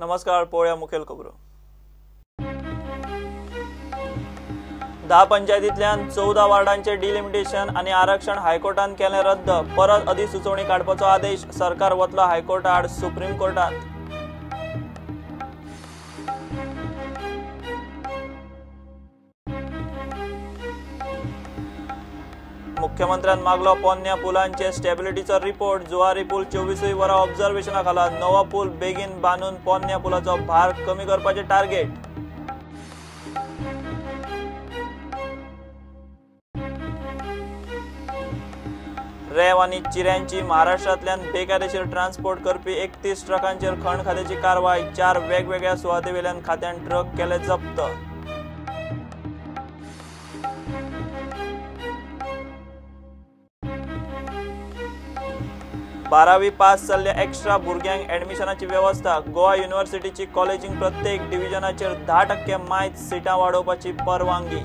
नमस्कार, पळोवया मुखेल खबरो. 10 पंचायतींतल्यान 14 वार्डांचे डिलिमिटेशन आनी आरक्षण हायकोर्टान केलें रद्द. परत अधिसुचोवणी काडपाचो आदेश. सरकार वतलो हायकोर्टा आड सुप्रीम कोर्टांत. मुख्यमंत्र्यान मागलो पोन्न्या पुलांचे स्टेबिलिटीचो रिपोर्ट. जुवारी पूल 24 वरां ऑब्झर्वेशना खाला. नवो पूल बेगीन बांदून पोन्न्या पुलाचो भार कमी करपाचे टार्गेट. रेंव आनी चिऱ्यांची महाराष्ट्रांतल्यान बेकायदेशीर ट्रान्सपोर्ट करपी 31 ट्रकांचेर खण खात्याची कारवाय. 4 वेगवेगळ्या सुवातेवेल्यान खात्यान ट्रक केले जप्त. बारावी पास जाल्ल्या एक्स्ट्रा भुरग्यांक ऍडमिशनाची वेवस्था. गोवा युनिव्हर्सिटीची कॉलेजींक प्रत्येक डिव्हिजनाचेर 10% मायज सिटां वाडोवपाची परवानगी.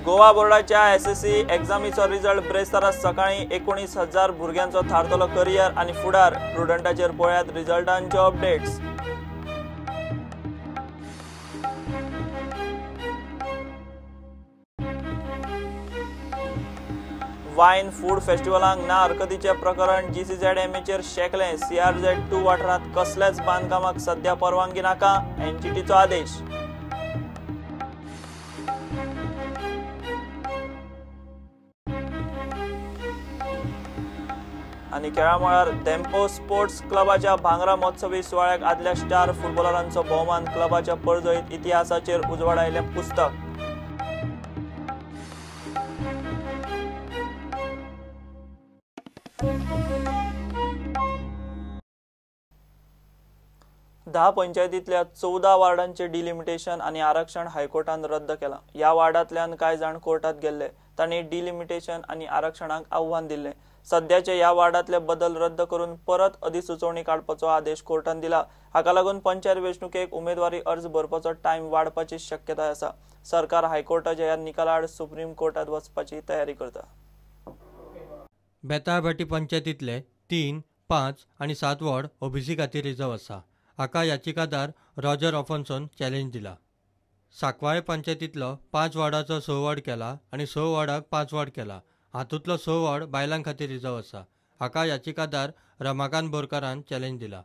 गोवा बोर्डाच्या एसएससी एग्जामीचो रिजल्ट ब्रेस्तारा सकाळी 19,000 भुरग्यांचो थारतलो करियर आनी फुडार. प्रुडंटाचेर पळयात रिजल्टांच्यो अपडेट्स. वायन फूड फेस्टिवलांक ना हरकतीचें प्रकरण जीसीझेडएमएचेर शेकलें. सीआरझेड 2 वाठारांत कसल्याच बांदकामाक सध्या परवानगी नाका, एनजीटीचो आदेश. आनी खेळा मळार धेंपो स्पोर्ट्स क्लबाच्या भांगरा महोत्सवी सुवाळ्याक आदल्या स्टार फुटबॉलरांचो भोवमान. क्लबाच्या पर्जळीत इतिहासाचेर उजवाडायलें पुस्तक. धा पंचायतींतल्या 14 वार्डांचे डिलिमिटेशन आनी आरक्षण हायकोर्टान रद्द केलां. ह्या वार्डांतल्यान कांय जाण कोर्टात गेल्ले. तांणी डिलिमिटेशन आनी आरक्षणाक आव्हान दिल्लें. सद्याचे ह्या वार्डांतले बदल रद्द करून परत अधिसुचोवणी काडपाचो आदेश कोर्टान दिला. हाका लागून पंचायत वेंचणुकेक उमेदवारी अर्ज भरपाचो टायम वाडपाची शक्यताय आसा. सरकार हायकोर्टाच्या ह्या निकाला आड सुप्रीम कोर्टात वचपाची तयारी करता. बेताळभाटी पंचायतींतले 3, 5 आनी 7 वॉर्ड ओबीसी खातीर रिजर्व आसा. हाका याचिकादार रॉजर ऑफन्सोन चॅलेंज दिला. सांकवाळे पंचायतींतलो 5 वॉर्डाचो 6 वॉर्ड केला आनी 6 वॉर्डाक 5 वॉर्ड केला. हातूंतलो 6 वॉर्ड बायलां खातीर रिजर्व आसा. हाका याचिकादार रमाकांत बोरकारान चॅलेंज दिला.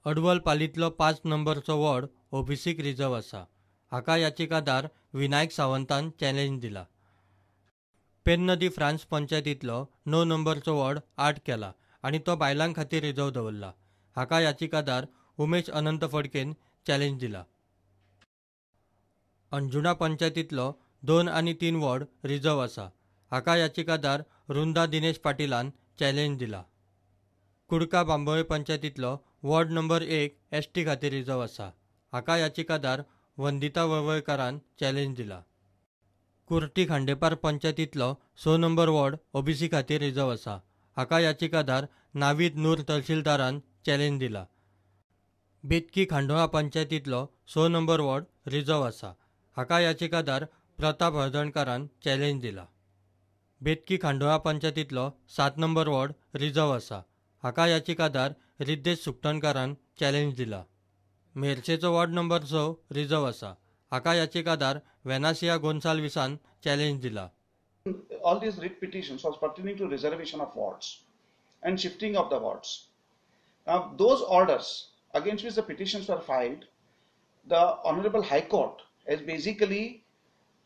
अडवल पालींतलो 5 नंबरचो वॉर्ड ओबीसीक रिजर्व आसा. हाका याचिकादार विनायक सावंतान चॅलेंज दिला. पेन्न दी फ्रांस पंचायतींतलो 9 नंबरचो वॉर्ड 8 केला आनी तो बायलां खातीर रिजर्व दवरला. हाका याचिकादार उमेश अनंत फडकेन चॅलेंज दिला. अंजुणा पंचायतींतलो 2 आनी 3 वॉर्ड रिजर्व आसा. हाका याचिकादार रुंदा दिनेश पाटीलान चॅलेंज दिला. कुडका बांबोळे पंचायतींतलो वॉर्ड नंबर 1 एसटी खातीर रिजर्व आसा. हाका याचिकादार वंदिता वळवयकारान चॅलेंज दिला. कुर्टी खांडेपार पंचायतींतलो 6 नंबर वॉर्ड ओबीसी खातीर रिजर्व आसा. हाका याचिकादार नावीद नूर तहसीलदारान चॅलेंज दिला. बेतकी खांडोळा पंचायतींतलो 6 नंबर वॉर्ड रिजर्व आसा. हाका याचिकादार प्रताप हळदणकारान चॅलेंज दिला. बेतकी खांडोळा पंचायतींतलो 7 नंबर वॉर्ड रिजर्व आसा. हाका याचिकादार रिद्देश सुकटणकारान चॅलेंज दिला. मेरशेचो वॉर्ड नंबर 6 रिजर्व आसा. हाका याचिकादार वेनासिया गोन्साल्विसान चॅलेंज दिला. All these writ petitions was pertaining to reservation of wards and shifting of the wards. Now those orders against which the petitions were filed, the Honorable High Court has basically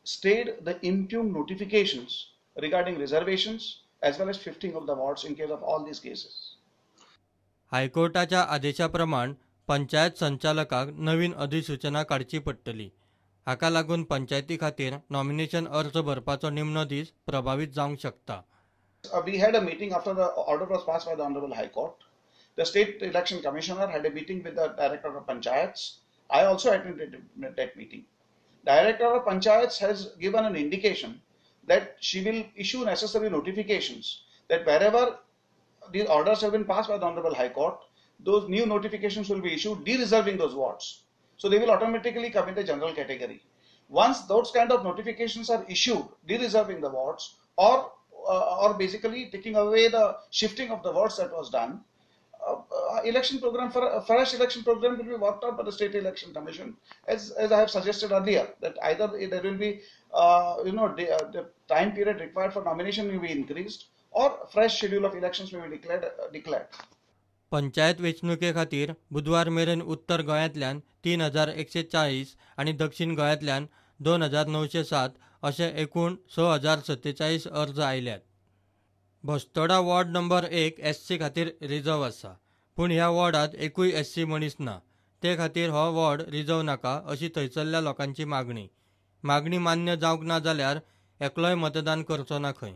stayed the impugned notifications regarding reservations as well as shifting of the wards in case of all these cases. हायकोर्टाच्या आदेशा प्रमाण पंचायत संचालकाक नवीन अधिसूचना काडची पडटली. हाका लागून पंचायती खातीर नॉमिनेशन अर्ज भरपाचो निमणो दीस प्रभावीत जावंक शकता. We had a meeting after the order was passed by the Honorable High Court. The State Election Commissioner had a meeting with the Director of Panchayats. I also attended that meeting. Director of Panchayats has given an indication that she will issue necessary notifications that wherever these orders have been passed by the Honorable High Court, those new notifications will be issued de-reserving those wards. So they will automatically come in the general category. Once those kind of notifications are issued, de-reserving the wards or or basically taking away the shifting of the wards that was done, election program for a fresh election program will be worked out by the State Election Commission, as I have suggested earlier, that either there will be the time period required for nomination will be increased or fresh schedule of elections may be declared. Panchayat वेंचणुके खातीर बुधवार मेरेन उत्तर गोंयांतल्यान 3140 आनी दक्षिण गोंयांतल्यान 2907 अशे एकूण 6047 अर्ज आयल्यात. बस्तोडा वॉर्ड नंबर 1 एससी खातीर रिजर्व आसा, पूण ह्या वॉर्डांत एकूय एससी मनीस ना. ते खातीर हो वॉर्ड रिजर्व नाका अशी थंयसरल्या लोकांची मागणी. मागणी मान्य जावंक ना जाल्यार एकलोय मतदान करचो ना खंय.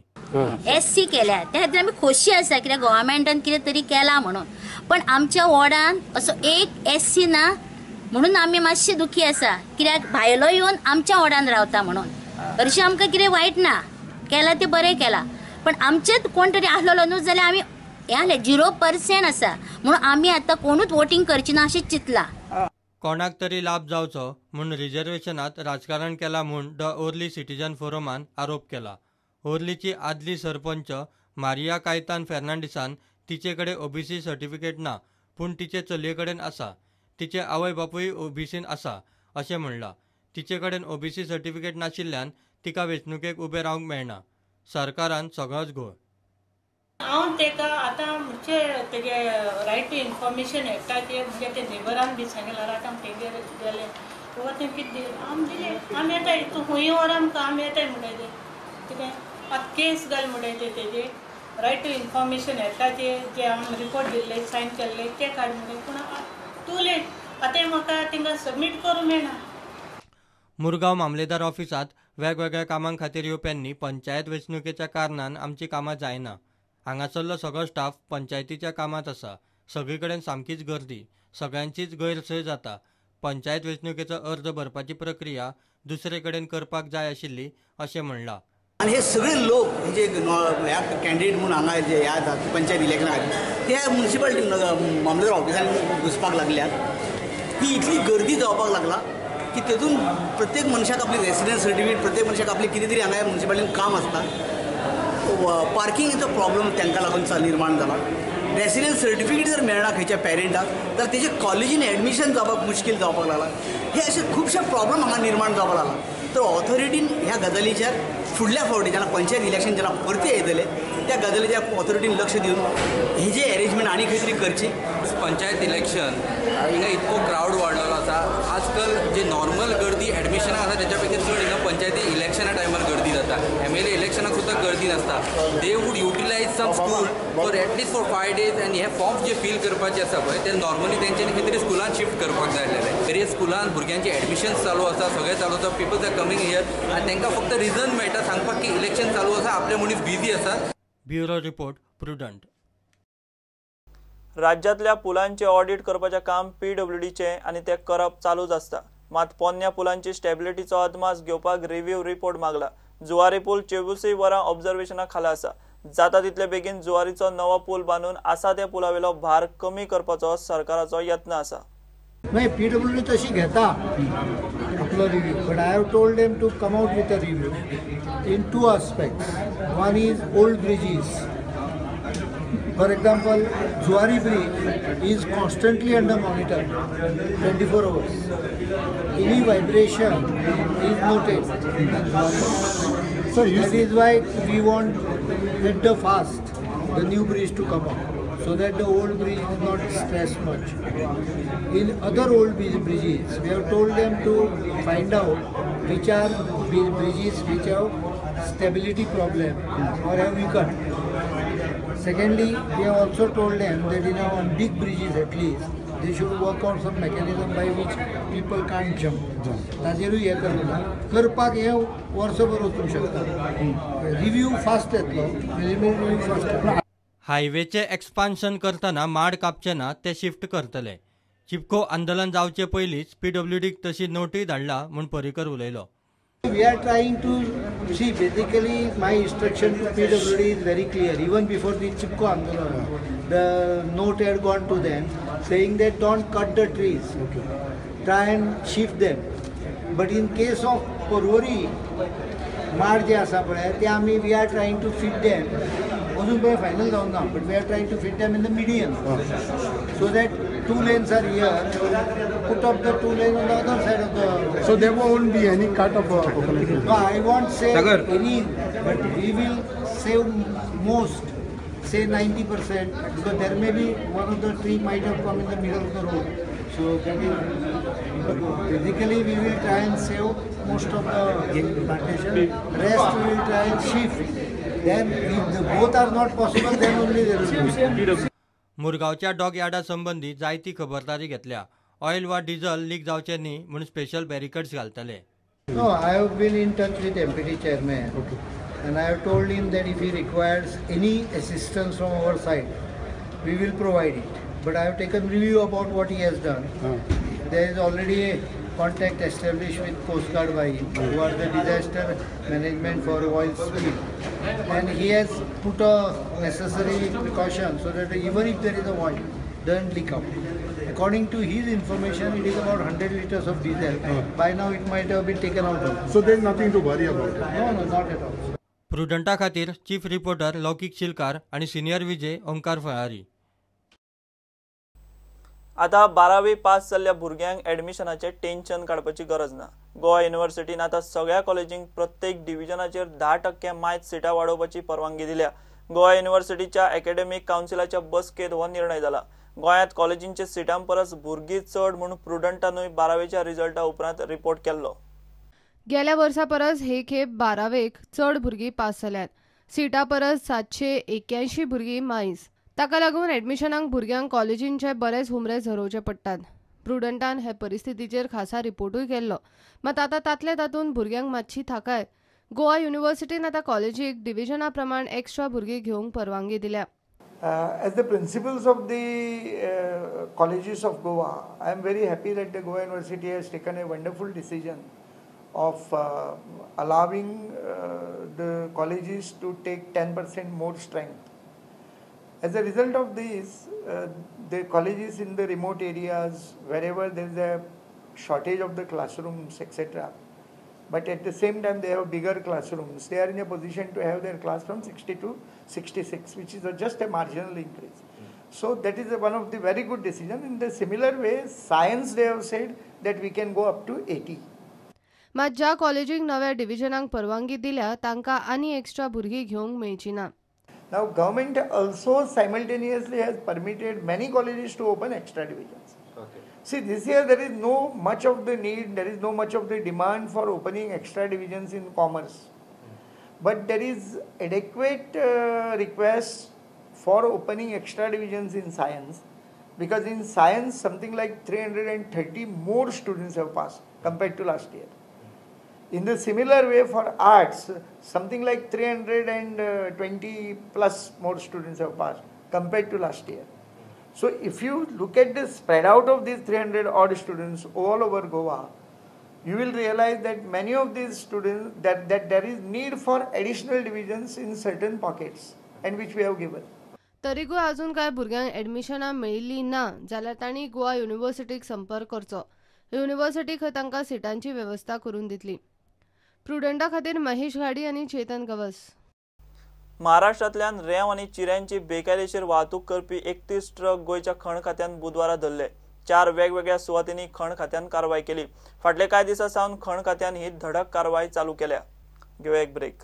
एससी केल्या त्या खातीर आमी खोशी आसा कित्याक गव्हर्मेंटान कितें तरी केलां म्हणून, पण आमच्या वॉर्डान असो एक एससी ना म्हणून आमी मातशे दुखी आसा कित्याक भायलो येवन आमच्या वॉर्डान रावता म्हणून. हरशीं आमकां कितें वायट ना, केलां तें बरें केलां, पण आमचेच कोण तरी आसलेलो न्हू जाल्यार आमी हें आसलें 0% आसा म्हणून आमी आतां कोणूच वोटींग करची ना अशें चिंतलां. कोणाक तरी लाभ जावचो म्हूण रिजर्वेशनात राजकारण केलां म्हूण the Orly citizen फोरमान आरोप केला. ओर्लीची आदली सरपंच मारिया कायतान फेर्नांडीसान तिचे कडेन ओबीसी सर्टिफिकेट ना, पूण तिचे चलये कडेन आसा, तिचे आवय बापूय ओबीसीन आसा अशें म्हणलां. तिचे कडेन ओबीसी सर्टिफिकेट नाशिल्ल्यान तिका वेंचणुकेक उबें रावंक मेळना. सरकारान सगळोच घोळ. हांव तेका आतां म्हणजे तेगे रायट टू इन्फॉर्मेशन एक्टाचेर म्हणजे ते नेबरान बी सांगलां, आतां तेगेर गेले बाबा तें कितें आमी दिलें, आमी येताय तूं खंय व्हर आमकां आमी येताय म्हणटाय ते कितें आतां केस घाल म्हणटाय ते तेजे रायट टू इन्फॉर्मेशन एक्टाचेर जे आमी रिपोर्ट दिल्ले सायन केल्ले ते काड म्हणटाय, पूण टू लेट आतां म्हाका तेंकां सबमीट करूंक मेळना. मुरगांव मामलेदार ऑफिसांत वेगवेगळ्या कामां खातीर येवप्यांनी पंचायत वेंचणुकेच्या कारणान आमची कामां जायना, हांगासरलो सगळो स्टाफ पंचायतीच्या कामांत आसा, सगळी कडेन सामकीच गर्दी, सगळ्यांचीच गैरसोय जाता. पंचायत वेंचणुकेचो अर्ज भरपाची प्रक्रिया दुसरे कडेन करपाक जाय आशिल्ली अशें म्हणलां. आनी हे सगळे लोक जे ह्या कॅन्डिडेट म्हणून हांगा जे ह्या पंचायत इलेक्शना खातीर ते म्युनिसिपालिटी मामलेदार ऑफिसान घुसपाक लागल्यात. ती इतली गर्दी जावपाक लागला की तेतून प्रत्येक मनशाक आपली रेसिडन्स सर्टिफिकेट, प्रत्येक मनशाक आपली कितें तरी हांगा म्युनिसिपालिटीन काम आसता. पार्किंगेचो प्रॉब्लम तांकां लागून निर्माण जाला. रेसिडन्स सर्टिफिकेट जर मेळना खंयच्या पेरंटाक तर तेजे कॉलेजीन एडमिशन जावपाक मुश्कील जावपाक लागला. हे अशे खुबशे प्रॉब्लम हांगा निर्माण जावपाक लागला. तर ऑथॉरिटीन ह्या गजालीचेर फुडल्या फावटी जेन्ना पंचायत इलेक्शन जेन्ना परते येतले त्या गजालीचेर ऑथॉरिटीन लक्ष दिवन हे जे एरेंजमेंट आनी खंय तरी करची. पंचायत इलेक्शन हिंगा इतको क्रावड वाडलेलो आसा आजकाल, जे नॉर्मल गर्दी एडमिशनाक आसा तेच्या पेक्षा चड हिंगा पंचायती इलेक्शना टायमार गर्दी जाता. एम एल ए इलेक्शनाक सुद्दां गर्दी नासता. They would utilize some school for at least for 5 days आनी हे फॉर्म्स जे फील करपाचे आसा पळय ते नॉर्मली तेंच्यांनी खंय तरी स्कुलान शिफ्ट करपाक जाय आसलेले. वेरियस स्कुलान भुरग्यांचे एडमिशन्स चालू आसा, सगळें चालू आसा, पीपल्स are coming here आनी तांकां फक्त रिजन मेळटा सांगपाक की इलेक्शन चालू आसा, आपले मनीस बिजी आसा. Bureau report, Prudent. राज्यांतल्या पुलांचे ऑडिट करपाचें काम पीडब्ल्यूडीचें आनी तें करप चालूच आसता. मात पोन्न्या पुलांची स्टेबिलिटीचो अदमास घेवपाक रिव्ह्यू रिपोर्ट मागला. जुवारी पूल 24 वरां ऑब्झर्वेशना खाला आसा. जाता तितले बेगीन जुवारीचो नवो पूल बांदून आसा त्या पुलावेलो भार कमी करपाचो सरकाराचो यत्न आसा. नाही, पीडब्ल्यूडी तशी घेता आपलो review, but I have told them to come out with a review in 2 aspects. One is old bridges. For example, Zuari Bridge is constantly under monitor, 24 hours. Any vibration is noted. So that is why we want at the fast the new bridge to come up, so that the old bridge is not stressed much. In other old bridges, we have told them to find out which are bridges which have stability problem or have weakened. Secondly, we have also told them that in our big bridges at least, they should work on some mechanism by which people can't jump. ताजेरूय हें करता करपाक हें वर्सभर वचूंक शकता. Review fast येतलो, review fast येतलो. हायवेचे expansion करतना माड कापचे ना, ते शिफ्ट करतले. चिपको आंदोलन जावचे पयलींच पीडब्ल्यूडीक तशी नोटूय धाडला म्हूण पर्रीकर उलयलो. We are trying to see, basically my instruction to PWD is very clear. Even before the Chipko Andolan, the note had gone to them saying that don't cut the trees, okay, try and shift them. But in case of Porvorim, माड जे आसा पळय ते आमी we are trying to fit them, अजून पळय final जावंक ना, but we are trying to fit them in the median so that 2 lanes are here, put up the 2 lanes on the other side of the road. So there won't be any cut of coconut? No, I won't say any, but we will save most, say 90%, because there may be one of the tree might have come in the middle of the road. So that is, basically we will try and save most of the plantation, rest we will try and shift. Then if the both are not possible, then only there will be. मुरगांवच्या dog यार्डा संबंदी जायती खबरदारी घेतल्या. Oil वा diesel leak जावचे न्ही म्हूण स्पेशल बॅरिकेड्स घालतले. No, I have been in touch with MPT chairman and I have told him that if he requires any assistance from our side, we will provide it. But I have taken review about what he has done. There is already a contact established with Coast Guard by him, who are the disaster management for oil spill, and he has put a necessary precaution so that even if there is a oil, doesn't leak out. According to his information, it is about 100 liters of diesel. By now it might have been taken out also. So there is nothing to worry about? No, no, not at all. प्रुडंटा खातीर chief reporter लौकीक शिलकार आनी senior Vijay Omkar फळारी. आतां 12वी pass जाल्ल्या भुरग्यांक एडमिशनाचें tension काडपाची गरज ना. गोवा युनिव्हर्सिटीन आतां सगळ्या कॉलेजींक प्रत्येक डिव्हिजनाचेर 10% मायज सिटां वाडोवपाची परवानगी दिल्या. गोवा युनिव्हर्सिटीच्या एकेडमीक कावन्सिलाच्या बसकेंत हो निर्णय जाला. गोंयांत कॉलेजींच्या सिटां परस भुरगीं चड म्हूण प्रुडंटानूय 12वेच्या रिजल्टा उपरांत रिपोर्ट केल्लो. गेल्या वर्सा परस हे खेप 12वेक चड भुरगीं पास जाल्यात. सिटां परस 781 भुरगीं मायज. ताका लागून एडमिशनाक भुरग्यांक कॉलेजींचे बरेच हुमरे झरोवचे पडटात. प्रुडंटान हे परिस्थितीचेर खासा रिपोर्टूय केल्लो. मात आतां तांतले तातूंत भुरग्यांक मातशी थाकाय. गोवा युनिव्हर्सिटीन आतां कॉलेजीक डिव्हिजना प्रमाण एक्स्ट्रा भुरगीं घेवंक परवानगी दिल्या. As the principals of the colleges of Goa, I am very happy that the Goa University has taken a wonderful decision of allowing the colleges to take 10% more strength. As a result of this, the colleges in the remote areas, wherever there is a shortage of the classrooms, etc., but at the same time they have bigger classrooms, they are in a position to have their class from 60 to 66, which is just a marginal increase. So that is one of the very good decision. In the similar way, science, they have said that we can go up to 80. मात ज्या कॉलेजींक नव्या डिव्हिजनांक परवानगी दिल्या तांकां आनी extra भुरगीं घेवंक मेळची ना. Now government also simultaneously has permitted many colleges to open extra divisions. Okay. See, this year there is no much of the need, there is no much of the demand for opening extra divisions in commerce. But there is adequate request for opening extra divisions in science, because in science something like 330 more students have passed compared to last year. In the similar way for arts, something like 320 plus more students have passed compared to last year. So if you look at the spread out of these 300 odd students all over Goa, you will realize that many of these students, that there is need for additional divisions in certain pockets, and which we have given. तरीकूय अजून कांय भुरग्यांक एडमिशनां मेळिल्लीं ना जाल्यार तांणी गोवा युनिव्हर्सिटीक संपर्क करचो. युनिव्हर्सिटी खंय तांकां सिटांची वेवस्था करून दितली. प्रुडंटा खातीर महेश घाडी आनी चेतन गवस. महाराष्ट्रांतल्यान रेंव आनी चिऱ्यांची बेकायदेशीर वाहतूक करपी 31 ट्रक गोंयच्या खण खात्यान बुधवारा धरले. 4 वेगवेगळ्या सुवातींनी खण खात्यान कारवाय केली. फाटले कांय दिसां सावन खण खात्यान ही धडक कारवाय चालू केल्या. घेवया एक ब्रेक.